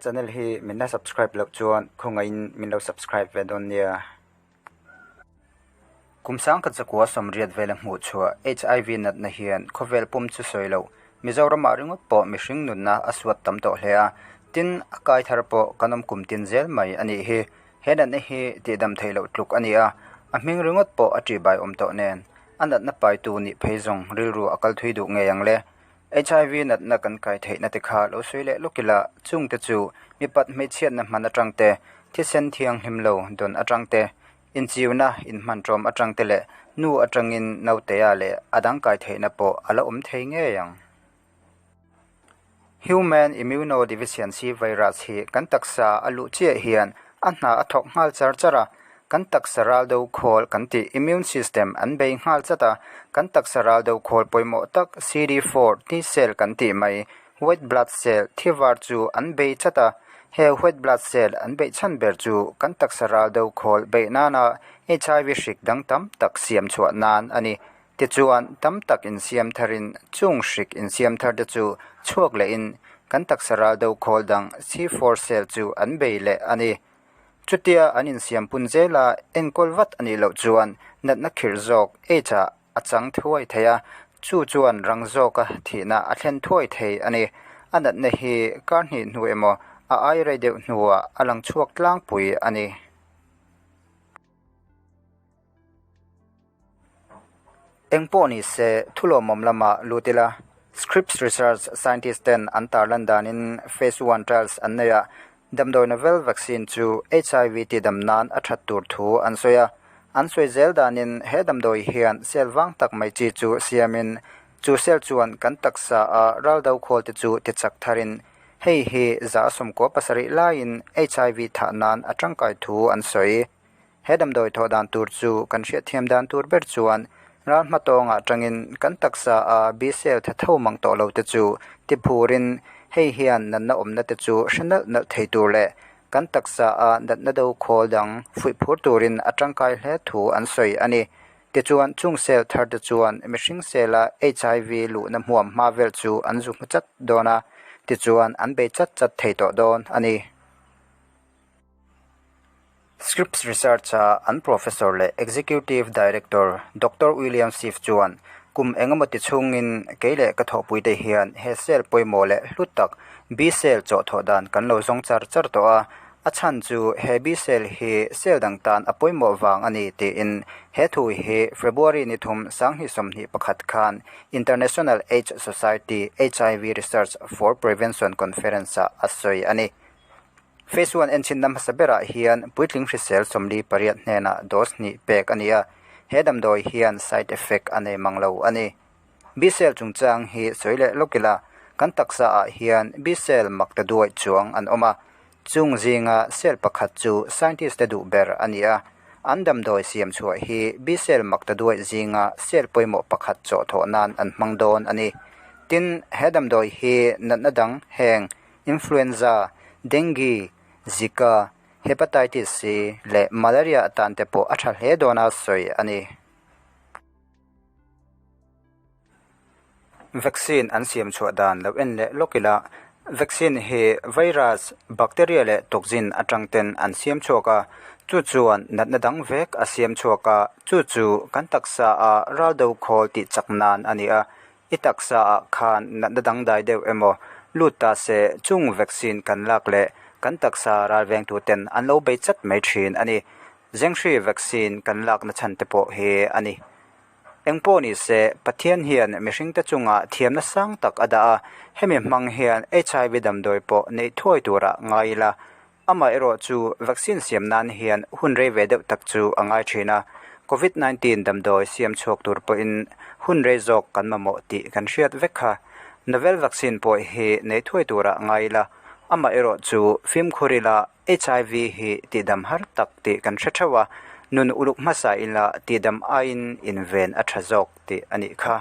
channel hi min la subscribe loh chuan khawngaihin min lo subscribe ve dawn nia. Kum sangkhat zakua sawmriat vela hmuh chhuah HIV natna hian khawvel pum chu sawi loh Mizoramah ringawt pawh mihring nunna a suat tam tawh hle a, tin a kai thar pawh kan awm kum tin zel mai a nih hi. He natna hi tihdam theih loh tluk a ni a, a hming ringawt pawh a ṭihbai awm tawh nen a natna paitu nih phei zawng rilru a kal thui duh ngei ang le. HIV natna kan kai theihna te kha lo sawi leh lawk ila, chungte chu mipat hmeichhiatna hman atang te, thisen thianghlim lo dawn atang te, inchiuna inhman ṭawm atang te leh nu atangin nautea leh a dang kai theihna pawh a la awm thei ngei ang. Human Immunodeficiency Virus hi kan taksa a luh chiah hian a hna a thawk nghal char char a, kan taksa ral do khawl kan tih immune system an bei nghal chat a, kan taksa ral do khawl pawimawh tak CD4 T cell kan tih mai white blood cell thi var chu an bei chat a, he white blood cell an beih chhan ber chu kan taksa ral do khawl beih nana HIV hrik dang tam tak siam chhuah nan a ni. Tichuan, tam tak insiam tharin chung hrik insiam thar te chu chhuak lehin kan taksa ral do khawl dang C4 cell chu an bei leh a ni. Chutia an insiam pun zela enkawl vat a nih loh chuan natna khirh zawk AIDS ah a chang thuai thei a, chu chuan rang zawka thihna a thlen thuai thei a ni. A natna hi kar hnih hnu emaw a ai rei deuh hnuah a lang chhuak tlangpui a ni. Eng pawh ni se, thulawmawm lamah lut ila, Scripps Research scientist ten an tarlan danin Phase One trials an nei a, damdawi novel vaccine chu HIV tihdam nan a that tur thu an sawi a. An sawi zel danin he damdawi hian cell vang tak mai chi chu siamin chu cell chuan kan taksa a raldo khawl te chu tichak tharin hei hi 97% laiin HIV thah nan a tangkai thu an sawi. He damdawi thawh dan tur chu kan hriatthiam dan tur ber chuan ral hma tawngah tangin kan taksa a B-cell tha tho mang tawh lo te chu ti phurin hei hian natna awmna te chu hre nalh nalh thei tur leh kan taksa a natna do khawl dang fuih phur turin a tangkai hle thu an sawi a ni. Tichuan chung cell thar te chuan mihring cell a HIV luhna hmuam hma vel chu an zu hmu chat dawn a, tichuan an bei chat chat thei tawh dawn a ni. Scripps Research-a an Professor leh Executive Director Doctor William Schiff chuan, Kum engemaw ti chhungin kei leh ka thawhpuite hian he cell pawimawh leh hlu tak B-cell chawhthawh dan kan lo zawng char char tawh a, a chhan chu he B-cell hi cell dang tan a pawimawh vang a ni tiin he thu hi February ni thum 2021 khan International AIDS Society HIV Research for Prevention Conference-ah a sawi a ni. Phase one enchinna hmasa berah hian puitling hrisel 48 hnenah dose hnih pek a ni a, he damdawi hian side effect a nei mang lo a ni. B-cell chungchang hi sawi leh lawk ila, kan taksa ah hian B-cell mak ta duai chuang an awm a, chung zinga cell pakhat chu scientist te duh ber a ni a, an damdawi siam chhuah hi B-cell mak ta duai zinga cell pawimawh pakhat chawhthawh nan an hmang dawn a ni. Tin, he damdawi hi natna dang heng Influenza, Dengue, Zika, Hepatitis C leh Malaria atan te pawh a tha hle dawn a sawi a ni. Vaccine an siam chhuah dan lo en leh lawk ila, vaccine hi virus, bacteria leh toxin atang ten an siam chhuak a, chu chuan natna dang vek a siam chhuak a, chu chu kan taksa a ral do khawl tih chak nan a ni a, I taksa ah khan natna dangdai deuh emaw lut ta se chung vaccine kan lak leh kan taksa ralvengtu ten an lo bei chat mai thin a ni. Zenghri vaccine kan lakna chhan te pawh hi a ni. Engpawh ni se Pathian hian mihring te chungah thiamna sang tak a dah a, hemi hmang hian HIV damdawi pawh neih thuai turah ngai ila Amaherawh chu vaccine siam nan hian hun rei ve deuh tak chu a ngai thin a, Covid 19 damdawi siam chhuak tur pawhin hun rei zawk kan mamawh tih kan hriat vek kha. Novel vaccine pawh hi nei thuai turah ngai ila, amaherawh chu fimkhur ila HIV hi tihdam har tak tih kan hre theuh a, nun uluk hmasa ila tihdam aiin inven a tha zawk tih a nih kha.